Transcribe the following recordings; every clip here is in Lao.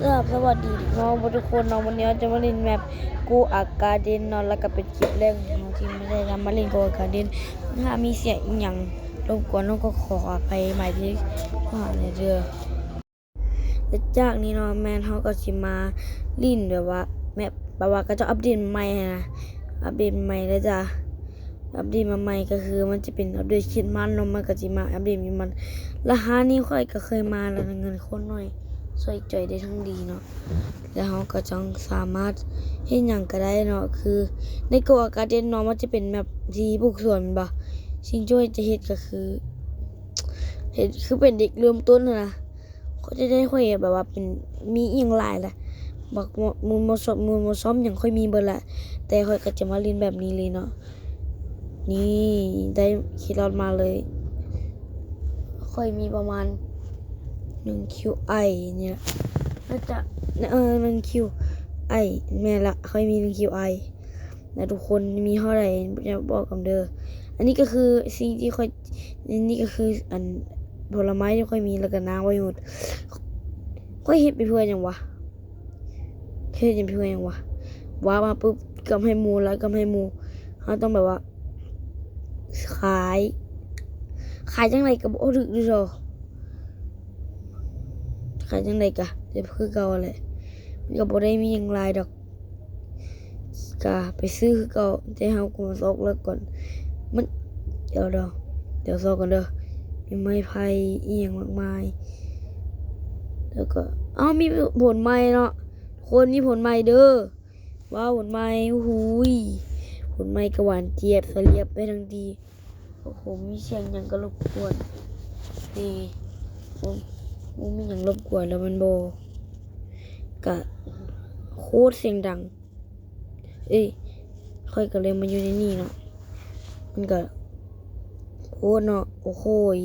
ຄັບ ສະຫວັດດີເນາະທຸກຄົນເນາະ, ວັນນີ້ເຮົາຈະມາຫຼິ້ນແມັບ Go Up Garden ເນາະ ແລ້ວກໍເປັນຄລິບແລກຂອງເຮົາທີ່ໄດ້ນຳມາຫຼິ້ນ Go Up Garden. ຖ້າມີສຽງອີ່ຫຍັງລົບກວນເຮົາກໍຂໍອະໄພໃໝ່ເດີ ແລະຈາກນີ້ເນາະ ແມ່ນເຮົາກໍຊິມາຫຼິ້ນແບບວ່າແມັບ ແບບວ່າເຂົາເຈົ້າອັບເດດໃໝ່ຫັ້ນນະ ອັບເດດໃໝ່ແລ້ວຈ້າ ອັບເດດມາໃໝ່ກໍຄືມັນຈະເປັນອັບເດດຄຣິດມັດເນາະ, ມັນກໍຊິມາອັບເດດຄຣິດມັດ. ລະຮ້ານນີ້ຂ້ອຍກໍເຄີຍມາແລ້ວນະ ເງິນໂຄດໜ້ອຍ ຊ່ວຍຈ່ອຍໄດ້ທັງດີເນາະ. ແລ້ວເຮົາກໍຈະສາມາດເຮັດຫຍັງກໍໄດ້ເນາະ, ຄືໃນ Go Up Garden ເນາະ ມັນຈະເປັນແມັບທີ່ປູກສວນແມ່ນບໍ່? ສິ່ງທີ່ຂ້ອຍຈະເຮັດກໍຄື ເຮັດຄືເປັນເດັກເລີ່ມຕົ້ນຫັ້ນນະ. ເຂົາຈະໄດ້ ຂ້ອຍແບບວ່າເປັນ ມີອີ່ຫຍັງຫຼາຍລະ ບັກ ໝູນ ໝູນຊອມ ໝູນ ໝູນຊອມຫຍັງຂ້ອຍມີເບິດລະ, ແຕ່ຂ້ອຍກໍຈະມາຫຼິ້ນແບບນີ້ເລີຍເນາະ. ນີ້ ໄດ້ແຄຣອດມາເລີຍ, ຂ້ອຍມີປະມານໜຶ່ງຄິວໄອນີ້ລະ ໜ້າຈະ ເອີ ໜຶ່ງຄິວໄອ ແມ່ນລະ ຂ້ອຍມີໜຶ່ງຄິວໄອ. ນະທຸກຄົນ ມີເທົ່າໃດ ບອກກັນເດີ. ອັນນີ້ກໍຄືສິ່ງທີ່ຂ້ອຍ ນີ້ກໍຄືອັນຜົນລະໄມ້ທີ່ຂ້ອຍມີ ແລ້ວກໍນ້ຳໄວໂຮດ. ຂ້ອຍເຮັດໄປເພື່ອຫຍັງວະ? ເຮັດໄປເພື່ອຫຍັງວະ? ວ່າມາປຶບ ກຳໃຫ້ໝູ່ ແລ້ວກຳໃຫ້ໝູ່. ເຮົາຕ້ອງແບບວ່າ ຂາຍ ຂາຍຈັ່ງໃດກໍບໍ່ຖືກຢູ່ດອກ. ຂາຍຈັ່ງໃດກະເຈັບຄືເກົ່າແຫຼະ, ມັນກໍບໍ່ໄດ້ມີຫຍັງຫຼາຍດອກ. ກະໄປຊື້ຄືເກົ່າ, ແຕ່ເຮົາກໍມາຊອກເບິ່ງກ່ອນ. ມັນ ດຽວ ດຽວ ດຽວຊອກກ່ອນເດີ. ມີໄມ້ໄຜ່ອີ່ຫຍັງມາກມາຍ. ແລ້ວກໍ ເອົ້າ ມີຜົນໃໝ່ເນາະ. ທຸກຄົນ ມີຜົນໃໝ່ເດີ. ວ້າວ ຜົນໃໝ່. ໂອ້ໂຫຍ ຜົນໃໝ່ກະຫວານຈຽບ ສະຫຼຽບໄປທັງທີ. ໂອ້ໂຫ ມີສຽງຫຍັງກະລົບກວນ. ນີ້ ໂອ້ ບໍ່ມີຫຍັງລົບກວນແລ້ວແມ່ນບໍ່? ກະໂຄດສຽງດັງ. ເອີຍ ຂ້ອຍກະເລີຍມາຢູ່ໃນນີ້ເນາະ. ມັນກະໂຄດເນາະ. ໂອ້ໂຫຍ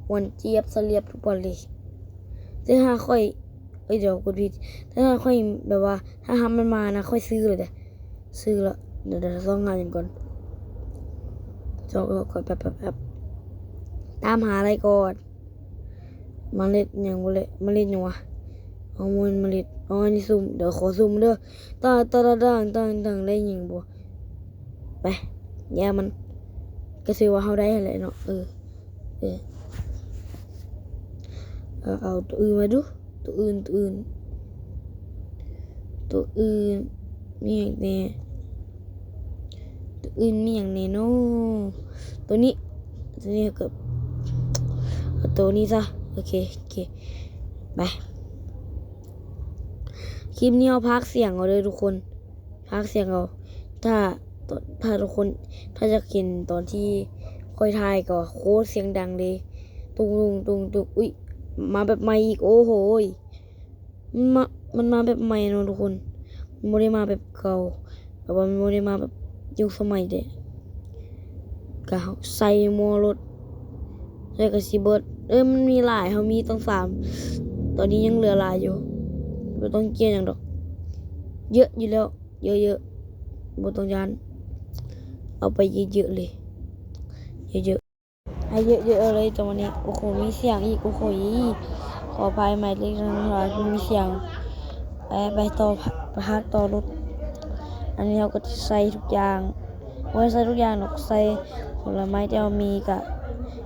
ຫວານຈຽບ ສະຫຼຽບທຸກວັນເລີຍ. ແຕ່ຖ້າຂ້ອຍ ເອີຍ ດຽວ ກົດຜິດ. ແຕ່ຖ້າຂ້ອຍແບບວ່າ ຖ້າຫາກມັນມານະ ຂ້ອຍຊື້ເລີຍເດ້. ຊື້ລະ. ດຽວ ດຽວ ຊອກຫາຫຍັງກ່ອນ. ຊອກ ຊອກກ່ອນ ແປັບ ແປັບ ແປັບ. ຕາມຫາໄດ້ກ່ອນ. ເມລັດຫຍັງບໍ່ແຫຼະ? ເມລັດຫຍັງວະ? ເອົາ ບໍ່ແມ່ນເມລັດ. ເອົາ ອັນນີ້ສຸ່ມ. ດຽວ ຂໍສຸ່ມເດີ. ຕາ ຕາ ຕາ ຕາ ຕາ ຕາ ໄດ້ຫຍັງບໍ່? ໄປ ຢ່າມັນ. ກະຖືວ່າເຮົາໄດ້ຫັ້ນແຫຼະເນາະ. ເອີ ເອີ ເອົາ ເອົາໂຕອື່ນມາດູ. ໂຕອື່ນ ໂຕອື່ນ ໂຕອື່ນ ມີຫຍັງແດ່? ໂຕອື່ນມີຫຍັງແດ່ນໍ? ໂຕນີ້ ໂຕນີ້ກໍ ເອົາໂຕນີ້ຊະ. ໂອເຄ ໂອເຄ ໄປ. ຄລິບນີ້ເຮົາພາກສຽງເອົາເດີທຸກຄົນ. ພາກສຽງເອົາ. ຖ້າ ຖ້າທຸກຄົນ ຖ້າຢາກເຫັນຕອນທີ່ຂ້ອຍຖ່າຍກໍໂຄດສຽງດັງເລີຍ. ຕຸງ ຕຸງ ຕຸງ ຕຸງ. ອຸ້ຍ ມາແບບໃໝ່ອີກ. ໂອ້ໂຫຍ ມັນມາ ມັນມາແບບໃໝ່ເນາະທຸກຄົນ. ມັນບໍ່ໄດ້ມາແບບເກົ່າ. ແບບວ່າມັນບໍ່ໄດ້ມາແບບຍຸກສະໄໝເດ້. ກະໃສ່ໝໍ້ລົດ ໃສ່ກະຊິເບິດ. ເອີ ມັນມີຫຼາຍ ເຮົາມີຕັ້ງສາມ ຕອນນີ້ຍັງເຫຼືອຫຼາຍຢູ່. ບໍ່ຕ້ອງກ່ຽວຫຍັງດອກ. ເຍອະຢູ່ແລ້ວ ເຍອະໆ ບໍ່ຕ້ອງຢ້ານ. ເອົາໄປເຍອະໆເລີຍ ເຍອະໆ ໃຫ້ເຍອະໆເລີຍ. ແຕ່ວັນນີ້ ໂອ້ໂຫ ມີສຽງອີກ. ໂອ້ໂຫ ຂໍອະໄພ ໝາຍເລກທາງຫຼາຍ ມີສຽງ. ໄປ ໄປຕໍ່ ໄປພາກຕໍ່ລົດ. ອັນນີ້ເຮົາກໍຈະໃສ່ທຸກຢ່າງ ບໍ່ໃຫ້ໃສ່ທຸກຢ່າງດອກ ໃສ່ຜົນລະໄມ້ທີ່ເຮົາມີ. ກະ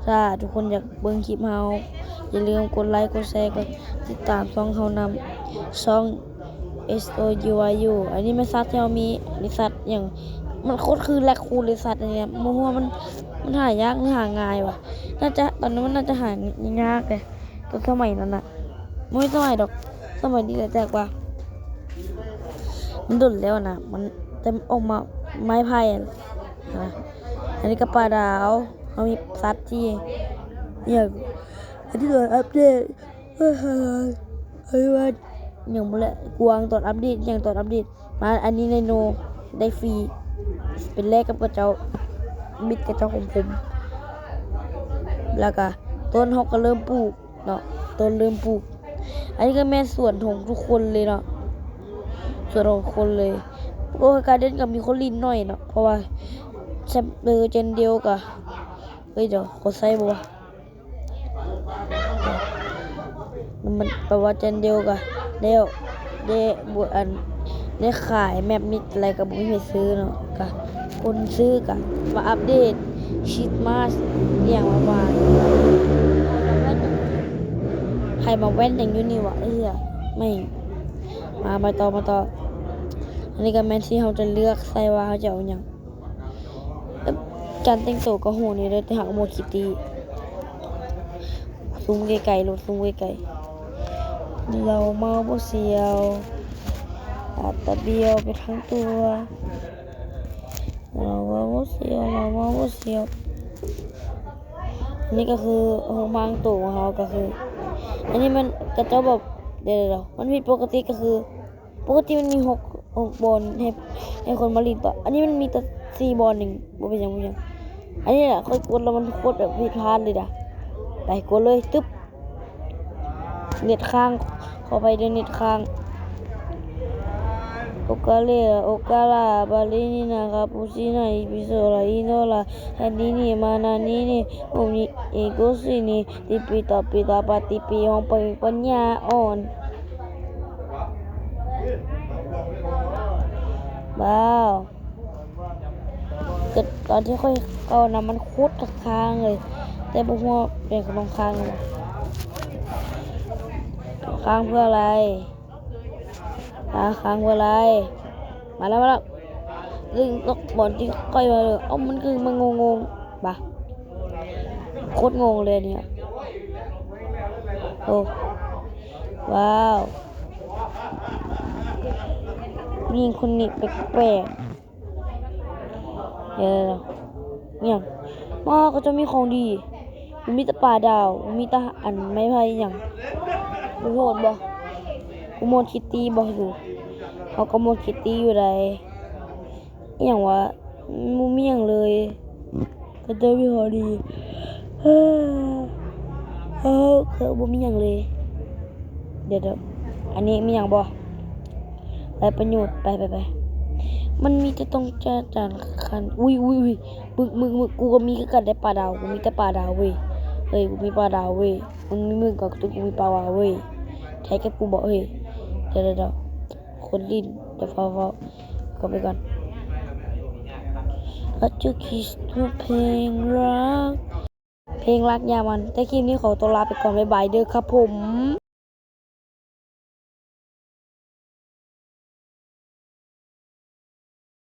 ຖ້າທຸກຄົນຢາກເບິ່ງຄລິບເຮົາ ຢ່າລືມກົດໄລ ກົດແຊ ກົດຕິດຕາມຊ່ອງເຮົານຳ ຊ່ອງ ເອສ ໂອ ຢູ ອາ ຢູ. ອັນນີ້ແມ່ນສັດທີ່ເຮົາມີ. ນີ້ສັດຫຍັງ? ມັນໂຄດຄືແຣັກຄູນເລີຍສັດອັນນີ້. ບໍ່ຮູ້ວ່າມັນ ມັນຫາຍາກຫຼືຫາງ່າຍວະ. ໜ້າຈະ ຕອນນັ້ນມັນໜ້າຈະຫາຍາກເດ້ ຕອນສະໄໝນັ້ນນະ. ບໍ່ແມ່ນສະໄໝດອກ ສະໄໝນີ້ແຫຼະ ແຕ່ວ່າມັນດົນແລ້ວນະ. ມັນ ແຕ່ອອກມາໄມ້ໄຜ່ຫັ້ນນະ. ອັນນີ້ກະປາດາວ. ເຮົາມີສັດທີ່ ຫຍັງ ອັນນີ້ກະອັບເດດ ເອີ ເອີ ວ່າຫຍັງບໍ່ແຫຼະ ກວາງຕອນອັບເດດ ຫຍັງຕອນອັບເດດ. ມາ ອັນນີ້ໄດໂນ ໄດ້ຟຣີ ໄປແລກກັບເຂົາເຈົ້າ ບິດເຂົາເຈົ້າຂົມໆ. ແລ້ວກະຕົ້ນເຮົາກະເລີ່ມປູກເນາະ ຕົ້ນເລີ່ມປູກ. ອັນນີ້ກະແມ່ນສວນຂອງທຸກຄົນເລີຍເນາະ ສວນຂອງທຸກຄົນເລີຍ. ໂອ້ ກາເດັນກະມີຄົນຫຼິ້ນໜ້ອຍເນາະ ເພາະວ່າ ແຊມເປີ ເຈັນເດວກະ ເອີຍ ດຽວ ຂໍໃຊ້ບໍ່ວະ? ມັນແປວ່າ ເຈັນເດວກະ ແລ້ວ ໄດ້ ບໍ່ ອັນ ໄດ້ຂາຍແມັບມິດແລ້ວກໍບໍ່ມີໃຜຊື້ເນາະ ກະຄົນຊື້ກະມາອັບເດດ ຊິດມາ ອີ່ຫຍັງປະມານ ໃຜມາແວ່ນຫຍັງຢູ່ນີ້ວະ ເອີຍ ແມ່ງ ມາ ມາຕໍ່ ມາຕໍ່ ອັນນີ້ກໍແມ່ນທີ່ເຮົາຈະເລືອກໃສ່ວ່າເຮົາຈະເອົາຫຍັງ. ການແຕ່ງໂຕກໍໂຫດນີ້ເດີ ແຕ່ຫາກບໍ່ຄິດດີ ຊູມໄກໆໂລດ ຊູມໄກໆ ເຫຼົ່າເມົາບໍ່ສຽວ ອາດຕະບຽວໄປທັງຕົວ ເຫຼົ່າເມົາບໍ່ສຽວ ເຫຼົ່າເມົາບໍ່ສຽວ ອັນນີ້ກໍຄືໂຮງໝ້າງໂຕຂອງເຮົາ ກໍຄື ອັນນີ້ມັນ ຂະເຈົ້າແບບ ດຽວໆ ມັນຜິດປົກກະຕິ ກໍຄື ປົກກະຕິມັນມີຫົກ ຫົກບ່ອນໃຫ້ ໃຫ້ຄົນມາຫຼິ້ນຕໍ່ ອັນນີ້ມັນມີແຕ່ສີ່ບ່ອນເອງ ບໍ່ເປັນຫຍັງ ບໍ່ເປັນຫຍັງ ອັນນີ້ແຫຼະ ຂ້ອຍກົດແລ້ວມັນໂຄດແບບຜິດພາດເລີຍນະ ໄປ ກົດເລີຍ ຕຶບ ເນັດຄ້າງ ຂໍອະໄພເດີ ເນັດຄ້າງ ໂອກາເລ ໂອກາລາ ບາລີນີນາ ຄາປູຊີນາ ອີພິໂຊລາ ອີໂນລາ ແຮນດີນີ ມານານີນີ ໂອນີ ເອໂກຊີນີ ຕິປີຕາປີຕາປາຕິປີ ຫ້ອງໄປປັນຍາອ່ອນ. ວ້າວ ກໍຕອນທີ່ຂ້ອຍເຂົ້ານຳ ມັນໂຄດຄ້າງເລີຍ ແຕ່ບໍ່ຮູ້ວ່າເປັນຫຍັງຕ້ອງຄ້າງ ຄ້າງເພື່ອອະໄລ ອາ ຄ້າງເພື່ອອະໄລ ມາແລ້ວ ມາແລ້ວ ດຶງຕົກບ່ອນທີ່ຂ້ອຍວ່າ ເອົ້າ ມັນຄືມັນງົງໆ ບາ ໂຄດງົງເລີຍນີ້ ໂອ້ ວ້າວ ຜູ້ຍິງຄົນນີ້ແປກໆ ດຽວໆ ອີ່ຫຍັງ ວ້າວ ເຂົາເຈົ້າມີຂອງດີ ບໍ່ມີແຕ່ປາດາວ ບໍ່ມີແຕ່ອັນໄມ້ໄຜ່ອີ່ຫຍັງ ກູໂຫດບໍ່ ກູໂໝດຄິດຕີບໍ່ ເຮົາກໍໂໝດຄິດຕີຢູ່ໃດ ອີ່ຫຍັງວະ ບໍ່ມີຫຍັງເລີຍ ເຂົາເຈົ້າມີຂອງດີ ເອີ ເອີ ເຂົາບໍ່ມີຫຍັງເລີຍ ດຽວໆ ອັນນີ້ມີຫຍັງບໍ່? ໄດ້ປະໂຫຍດ ໄປ ໄປ ໄປ ມັນມີແຕ່ຕ້ອງຈານ ຈານຄັນ ອຸ້ຍ ອຸ້ຍ ອຸ້ຍ ມຶກ ມຶກ ມຶກ ກູກໍມີຄືກັນໄດ໋ປາດາວ ກູມີແຕ່ປາດາວເວີຍ ເອີຍ ກູມີປາດາວເວີຍ ມຶງມີມຶກກໍຄືກູມີປາດາວເວີຍ ແທ້ກັບກູບໍເອີຍ ດຽວ ດຽວ ດຽວ ຄົນຫຼິ້ນ ດຽວ ຟ້າວ ຟ້າວ ເຂົ້າໄປກ່ອນ ອາດຈະຄິດວ່າເພງລັກ ເພງລັກຍາມັນ ແຕ່ຄລິບນີ້ຂໍຕົວລາໄປກ່ອນ ບາຍບາຍເດີຄັບຜົມ.